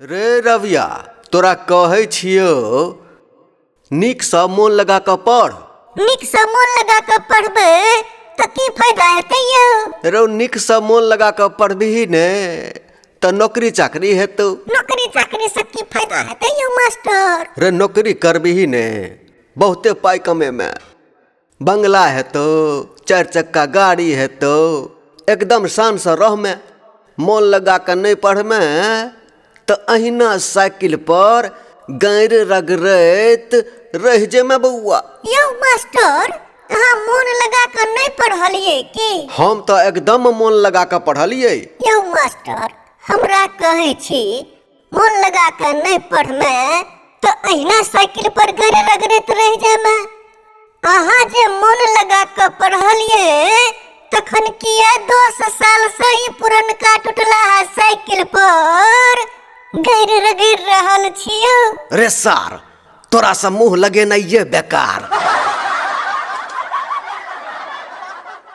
रे रविया, तोरा कहै छियौ नीकसँ मोन लगा कऽ पढ़। नीकसँ मोन लगा कऽ पढ़बै तऽ की फायदा हेतै यौ? रौ, नीकसँ मोन लगा कऽ पढ़बिही ने तऽ नौकरी चाकरी हेतौ। नौकरी चाकरीसँ की फायदा हेतै यौ मास्टर? रे, नौकरी करबिही ने बहुते पाइ कमेमे, बंगला हेतौ, चारि चक्का गाड़ी हेतौ, एकदम शानसँ रहमे। मोन लगा कऽ नहि पढ़मे तऽ अहिना साइकिलपर गारि रगड़ैत रहि जेमे बौआ। यौ मास्टर, अहाँ मोन लगा कऽ नहि पढ़लियै की? हम तऽ एकदम मोन लगा कऽ पढ़लियै। यौ मास्टर, हमरा कहै छी मोन लगा कऽ नहि पढ़मे तऽ अहिना साइकिल पर गारि रगड़ैत रहि जामे। अहाँ जे मोन लगा कऽ पढ़लियै तखन किया 10 सालसँ ई पुरनका टुटलाहा साइकिल पर गारि रगड़ि रहल छियौ? रे सार, तोरासँ मुँह लगेनाइए बेकार।